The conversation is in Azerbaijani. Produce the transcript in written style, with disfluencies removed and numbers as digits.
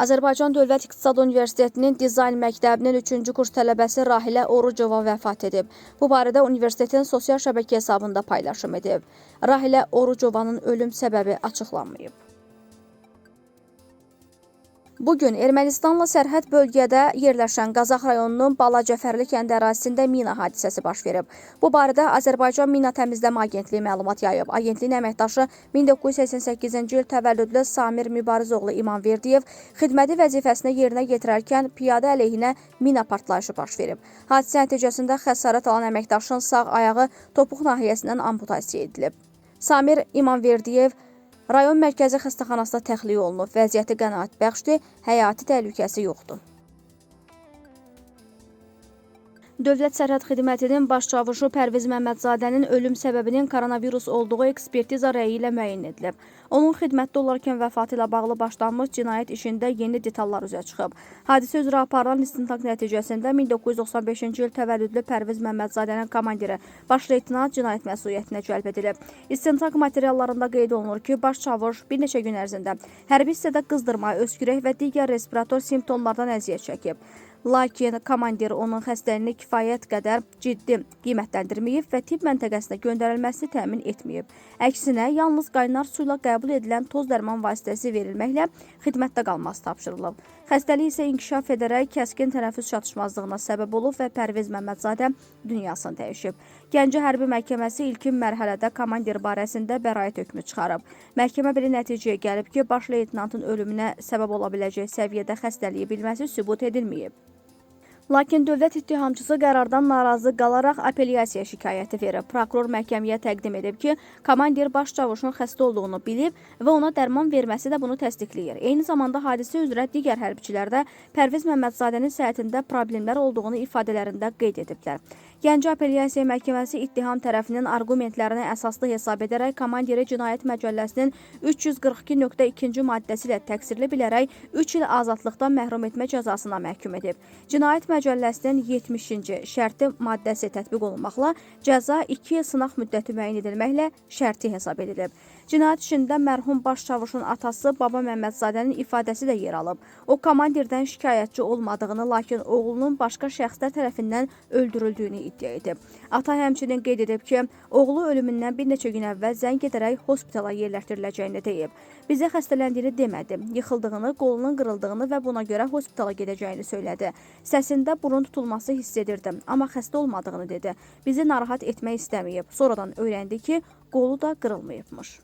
Azərbaycan Dövlət İqtisad Universitetinin Dizayn Məktəbinin 3-cü kurs tələbəsi Rahilə Orucova vəfat edib. Bu barədə universitetin sosial şəbəkə hesabında paylaşım edib. Rahilə Orucovanın ölüm səbəbi açıqlanmayıb. Bu gün Ermənistanla sərhəd bölgədə yerləşən Qazax rayonunun Balacəfərli kəndi ərazisində mina hadisəsi baş verib. Bu barədə Azərbaycan Mina Təmizləmə Agentliyi məlumat yayıb. Agentliyin əməkdaşı 1988-ci il təvəllüdlü Samir Mübarizoğlu İmamverdiyev xidməti vəzifəsini yerinə yetirərkən piyada əleyhinə mina partlayışı baş verib. Hadisə nəticəsində xəsarət alan əməkdaşın sağ ayağı topuq nahiyəsindən amputasiya edilib. Samir İmamverdiyev rayon mərkəzi xəstəxanasına təxliyə olunub. Vəziyyəti qənaətbəxşdir, həyati təhlükəsi yoxdur. Dövlət Sərhəd Xidmətinin baş çavuşu Pərviz Məmmədzadənin ölüm səbəbinin koronavirus olduğu ekspertiza rəyi ilə müəyyən edilib. Onun xidmətdə olarkən vəfatı ilə bağlı başlanmış cinayət işində yeni detallar üzə çıxıb. Hadisə üzrə aparılan istintaq nəticəsində 1995-ci il təvəllüdlü Pərviz Məmmədzadənin komandiri baş leytenant cinayət məsuliyyətinə cəlb edilib. İstintaq materiallarında qeyd olunur ki, baş çavuş bir neçə gün ərzində hərbi hissədə qızdırma, öskürək və digər respirator simptomlardan əziyyət çəkib. Lakin komandir onun xəstəliyini kifayət qədər ciddi qiymətləndirməyib və tibb məntəqəsinə göndərilməsini təmin etməyib. Əksinə, yalnız qaynar suyla qəbul edilən toz dərman vasitəsi verilməklə xidmətdə qalması tapşırılıb. Xəstəlik isə inkişaf edərək kəskin tənəffüs çatışmazlığına səbəb olub və Pərviz Məmmədzadə dünyasını dəyişib. Gəncə Hərbi Məhkəməsi ilkin mərhələdə komandir barəsində bəraət hökmü çıxarıb. Məhkəmə belə nəticəyə gəlib ki, baş leytenantın ölümünə səbəb ola biləcək səviyyədə xəstəliyi bilməsi sübut edilməyib. Lakin dövlət ittihamçısı qərardan narazı qalaraq apellyasiya şikayəti verib. Prokuror məhkəməyə təqdim edib ki, komandir baş çavuşun xəstə olduğunu bilib və ona dərman verməsi də bunu təsdiqləyir. Eyni zamanda hadisə üzrə digər hərbçilər də Pərviz Məmmədzadənin səhhətində problemlər olduğunu ifadələrində qeyd ediblər. Gəncə Apellyasiya Məhkəməsi ittiham tərəfinin arqumentlərini əsaslı hesab edərək komandiri Cinayət Məcəlləsinin 342.2-ci maddəsi ilə təqsirli bilərək 3 il azadlıqdan məhrum etmə cəzasına məhkum edib. Cinayət Məcəlləsinin 70-ci şərti maddəsi tətbiq olunmaqla cəza 2 il sınaq müddəti müəyyən edilməklə şərti hesab edilib. Cinayət işində mərhum baş çavuşun atası Baba Məmmədzadənin ifadəsi də yer alıb. O, komandirdən şikayətçi olmadığını, lakin oğlunun başqa şəxslər tərəfindən öldürüldüyünü iddia edib. Ata həmçinin qeyd edib ki, oğlu ölümündən bir neçə gün əvvəl zəng edərək hospitala yerləşdiriləcəyini deyib. Bizə xəstələndiyini demədi, yıxıldığını, qolunun qırıldığını və buna görə hospitala gedəcəyini söylədi. Səsində burun tutulması hiss edirdim, amma xəstə olmadığını dedi. Bizi narahat etmək istəməyib. Sonradan öyrəndi ki, qolu da qırılmayıbmış.